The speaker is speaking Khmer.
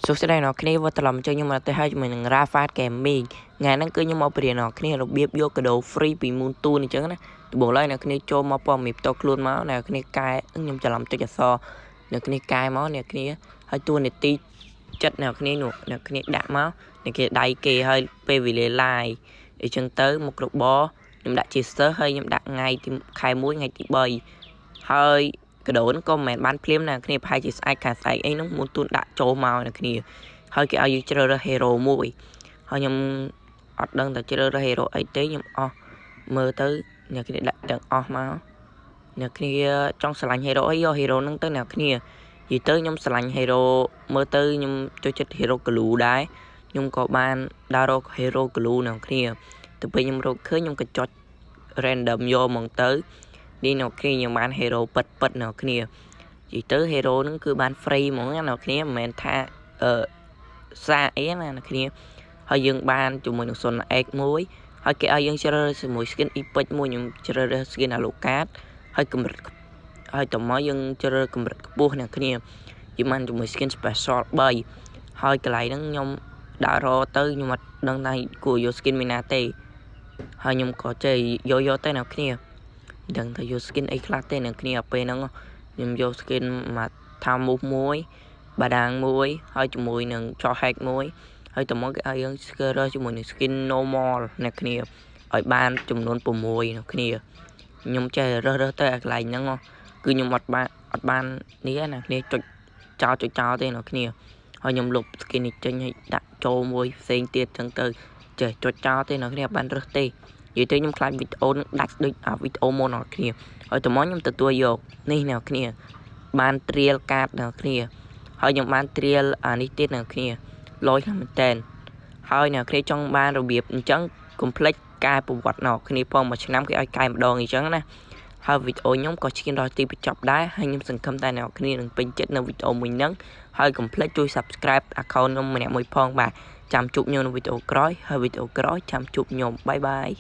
សួស្តីអ្នកគ្នាវិលត្រឡប់មកជួយខ្ញុំមកទៅហើយជាមួយនឹង Rafat Gaming ថ្ងៃហ្នឹងគឺខ្ញុំមកបរៀនអ្នកគ្នារបៀបយកកាដូ free ពី Moonton អញ្ចឹងណាដំបូងឡើយអ្នកគ្នាចូលមកព័ត៌មានផ្ទាល់ខ្លួនមកអ្នកគ្នាកែខ្ញុំច្រឡំចុចអក្សរអ្នកគ្នាកែមកអ្នកគ្នាហើយតួនាទីចិត្តអ្នកគ្នានោះអ្នកគ្នាដាក់មកអ្នកគ្នាដៃគេហើយពេលវេលា live អញ្ចឹងទៅមុខរបរខ្ញុំដាក់ជាសិស្សហើយខ្ញុំដាក់ថ្ងៃទីខែ1ថ្ងៃទី3ហើយកាដូនក៏មិនមែនបានភ្លាមណាគ្នាប្រហែលជាស្អែកខាងស្អែកអីហ្នឹង Moonton ដាក់ចូលមកអ្នកគ្នាហើយគេឲ្យយើងជ្រើសរើស hero មួយហើយខ្ញុំអត់ដឹងថាជ្រើសរើស hero អីទេខ្ញុំអស់មើលទៅអ្នកគ្នាដាក់ទាំងអស់មកអ្នកគ្នាចង់ស្រឡាញ់ hero អីយក hero ហ្នឹងទៅអ្នកគ្នានិយាយទៅខ្ញុំស្រឡាញ់ hero មើលទៅខ្ញុំចូលចិត្ត hero Gloo ដែរខ្ញុំក៏បានដើររក hero Gloo អ្នកគ្នាទៅពេលខ្ញុំរកឃើញខ្ញុំក៏ចុច random យកហ្មងទៅនេះអ្នកគ្នាខ្ញុំបាន hero ពិតពិតអ្នកគ្នានិយាយទៅ hero ហ្នឹងគឺបាន free ហ្មងណាអ្នកគ្នាមិនមែនថាអឺសាកអីណាអ្នកគ្នាហើយយើងបានជាមួយនឹង Sun X មួយហើយគេឲ្យយើងជ្រើសរើសជាមួយ skin epic មួយខ្ញុំជ្រើសរើស skin Alucard ហើយកម្រិតហើយតមកយើងជ្រើសរើសកម្រិតខ្ពស់អ្នកគ្នាយើងបានជាមួយ skin special 3ហើយកន្លែងហ្នឹងខ្ញុំដើររទៅខ្ញុំអត់ដឹងថាគួរយក skin មួយណាទេហើយខ្ញុំក៏ចេះយកយកទៅអ្នកគ្នាមិនដឹងថាយក skin អីខ្លះទេអ្នកគ្នាពេលហ្នឹងខ្ញុំយក skin មកថាមូសមួយបាដាងមួយហើយជាមួយនឹងចោះ hack មួយហើយតមកគេឲ្យយើងស្គាល់រើសជាមួយនឹង skin normal អ្នកគ្នាឲ្យបានចំនួន6អ្នកគ្នាខ្ញុំចេះរើសរើសទៅអាកន្លែងហ្នឹងគឺខ្ញុំអត់បានអត់បាននេះណាគ្នាចុចចោលចុចចោលទេអ្នកគ្នាហើយខ្ញុំលុប skin នេះចេញឲ្យដាក់ចូលមួយផ្សេងទៀតចឹងទៅចេះចុចចោលទេអ្នកគ្នាអត់បានរើសទេនិយាយទៅខ្ញុំខ្លាចវីដេអូនឹងដាច់ដូចអាវីដេអូមុនអ្នកគ្នាហើយតមកខ្ញុំទទួលយកនេះអ្នកគ្នាបាន trial កាតអ្នកគ្នាហើយខ្ញុំបាន trial អានេះទៀតអ្នកគ្នាលយខ្លាំងមែនតើហើយអ្នកគ្នាចង់បានរបៀបអញ្ចឹងកុំភ្លេចកែប្រវត្តិអ្នកគ្នាផងមួយឆ្នាំគេឲ្យកែម្ដងអញ្ចឹងណាហើយវីដេអូខ្ញុំក៏ឈានដល់ទីបញ្ចប់ដែរហើយខ្ញុំសង្ឃឹមថាអ្នកគ្នានឹងពេញចិត្តនៅវីដេអូមួយហ្នឹងហើយកុំភ្លេចជួយ Subscribe account ខ្ញុំម្នាក់មួយផងបាទចាំជួបខ្ញុំនៅវីដេអូក្រោយហើយវីដេអូក្រោយចាំជួបខ្ញុំbye bye.